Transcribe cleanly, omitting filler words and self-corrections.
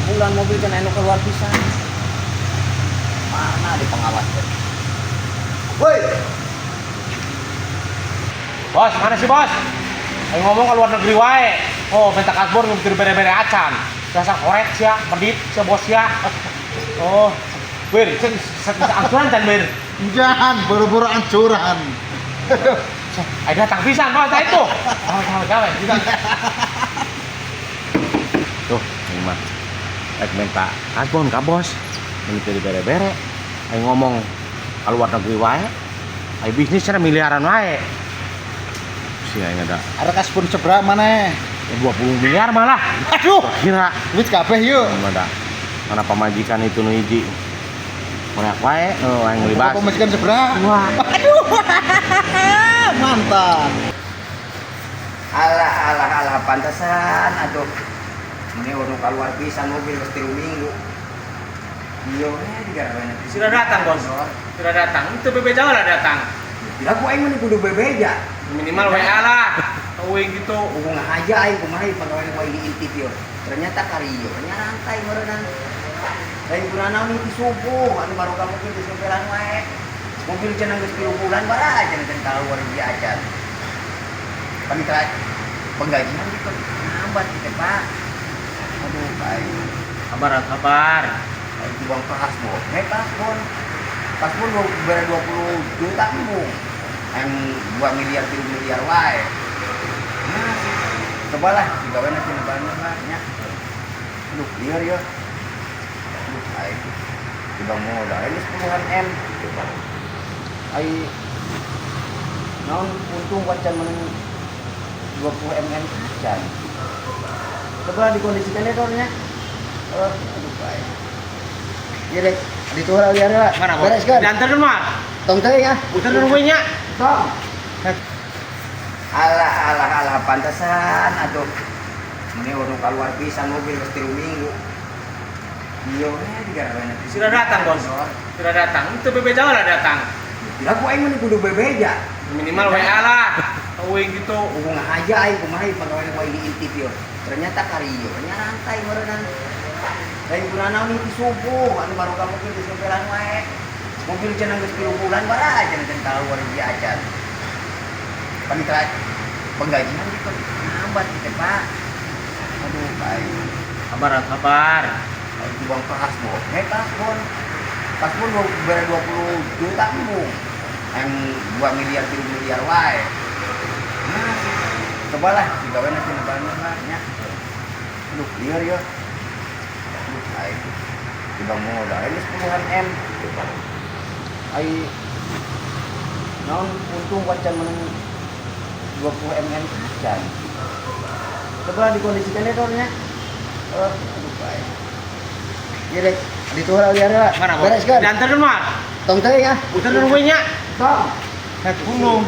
Bulan mobil kan anu keluar pisan. Mana di pengawas teh? Woi, Bos, mana sih, bos? Ayo ngomong ke luar negeri wae. Oh, minta kasbon nggak bere-bere acan. Dasar koret sia, medit sia, bos sia. Oh, Wir, cek bisa angsuran can, Wir? Jangan, boro-boro angsuran. Ayo datang pisan, bos, nah itu. Gawe, gawe, gawe. Tuh, ini mah. Rek minta kasbon ka bos. Minta bere-bere. Ayo ngomong ke luar negeri wae. Ayo bisnis cenah miliaran wae. Si aing ada Arek kasbon seberapa mana? Ya, 20 miliar malah. Aduh, Kira duit kabeh yuk. Mana mana pamajikan itu nu hiji. Banyak wae, oh, aing meuli Apa bas. Pamajikan seberapa? Wah. Aduh, mantap. Alah, alah, alah, pantesan atuh. Ini nu keluar pisan mobil geus 3 minggu. Iya, eh digawean. Sudah datang, Bos. Sudah datang. Itu bebeja lah datang. Kira ku aing mah kudu bebeja. Minimal WA lah. Teuing gitu. Hubung aja aing kumaha pagawean ku aing diintip yo. Ternyata karieu nyarantai meureunnan. Lain kuna naon ti subuh anu baru kamu di soperan wae. Mobil cenah geus 3 bulan bara aja can keluar di acan. Panitra penggajian gitu ngambat gitu, Pak. Aduh, aing. Kabar, kabar. Aing buang kasbon. Eh, kasbon. Kasbon dua bere 20 juta embung. Yang 2 miliar, 3 miliar wae. Nah, cobalah digawe nanti lebaran lah nya. Aduh, liar ya. Aduh, aing. Tiba modal ini 10-an M. Ai naon untung wacan menang 20 mm acan. Coba dikondisikan ya nya. Oh, aduh, aing. Iya deh, ditular liar lah. Mana, Bos? Beres kan? Diantar mah. Tong teh ya. Putar dulu nya. Tong. Alah, alah, alah, pantesan atuh. Ini nu keluar pisan mobil geus 3 minggu. Iya, eh digawean. Sudah datang, Bos. Sudah datang. Itu bebeja lah datang. Kira ku aing mah kudu bebeja. Minimal WA lah. Teuing gitu. Hubung aja aing kumaha pagawean ku aing diintip yo. Ternyata karieu nyarantai meureunnan. Lain kuna naon ti subuh anu baru kamu di soperan wae. Mobil cenah geus 3 bulan bara aja can keluar di acan. Panitra penggajian gitu ngambat gitu, Pak. Aduh, aing. Kabar, kabar. Aing buang kasbon. Eh, kasbon. Kasbon dua bere 20 juta embung. Yang 2 miliar, 3 miliar wae. Nah, cobalah digawe nanti lebaran lah nya. Aduh, liar ya. Aduh, aing. Tiba modal ini 10-an M. Ai naon untung wacan menang 20 mm acan. Coba dikondisikan ya nya. Oh, aduh, aing. Iya deh, ditular liar lah. Mana, Bos? Beres kan? Diantar mah. Tong teh ya. Putar dulu nya. Tong. Gunung.